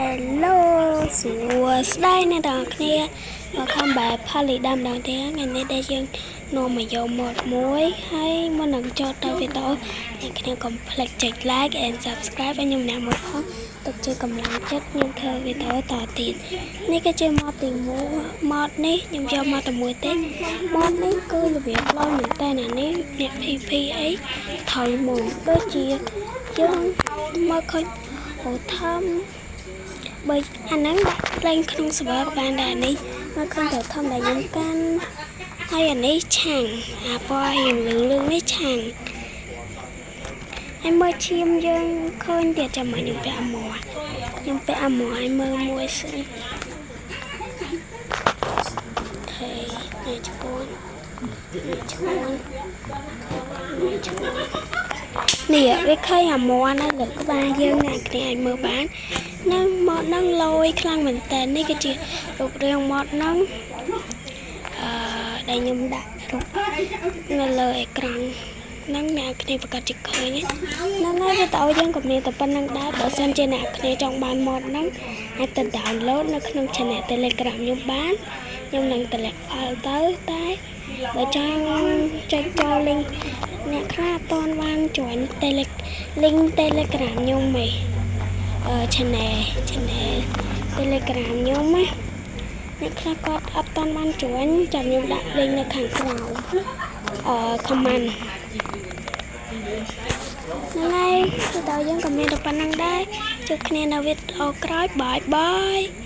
Hello សួស្តីអ្នកទាំងអស់គ្នា Welcome back ផលីដាម្ដងទៀតថ្ងៃនេះដែលយើងនាំមកយក mod មួយហើយមុននឹងចូលទៅវីដេអូអ្នកគ្នាកុំភ្លេចចុច like and subscribe ឲ្យខ្ញុំម្នាក់មួយផងទុកជាកម្លាំងចិត្តខ្ញុំធ្វើវីដេអូតទៀតនេះគឺជា mod ទី1 mod នេះខ្ញុំយកមកតែមួយទេ mod នេះគឺរបៀបឡយមែនតើអានេះអ្នក PP អីថយមកដូចជាយើងមើលឃើញអូធំ បើអាហ្នឹងដាក់លេងក្នុង server ក៏បានដែរនេះមើលឃើញទៅធំដែលខ្ញុំកាន់ហើយអានេះឆាំងអាពណ៌រៀងលឿងលឿងនេះឆាំងហើយមើលឈាមយើងឃើញទៀតចាំមកខ្ញុំពាក់អាម៉ខ្ញុំពាក់អាម៉ឲ្យមើលមួយសិន OK នេះឈួននេះឈួននេះឈួននេះវាឃើញអាម៉នៅលើក្បាលយើងអ្នកគ្នាអាចមើលបាននឹង mod ហ្នឹងលយខ្លាំងមែនតើនេះគឺជារូបរាង mod ហ្នឹងអឺដែលខ្ញុំដាក់រូបនៅលើអេក្រង់ហ្នឹងអ្នកគ្នាប្រកាសជាឃើញហ្នឹងហើយវីដេអូយើងក៏មានតែប៉ុណ្្នឹងដែរបើសិនជាអ្នកគ្នាចង់បាន mod ហ្នឹងអាចទៅ download នៅក្នុង channel Telegram ខ្ញុំបានខ្ញុំនឹងតម្លាក់ file ទៅតែបើចង់ចុចចូល link អ្នកខ្លះអត់ទាន់បាន join Tele link Telegram ខ្ញុំហីអឺ channel Telegram ខ្ញុំណាអ្នកខ្លះគាត់អត់ទាន់បាន join ចាំខ្ញុំដាក់ link នៅខាងក្រោមអឺ comment ហ្នឹងហើយវីដេអូយើងក៏មានតែប៉ុណ្្នឹងដែរជួបគ្នានៅវីដេអូក្រោយ bye bye.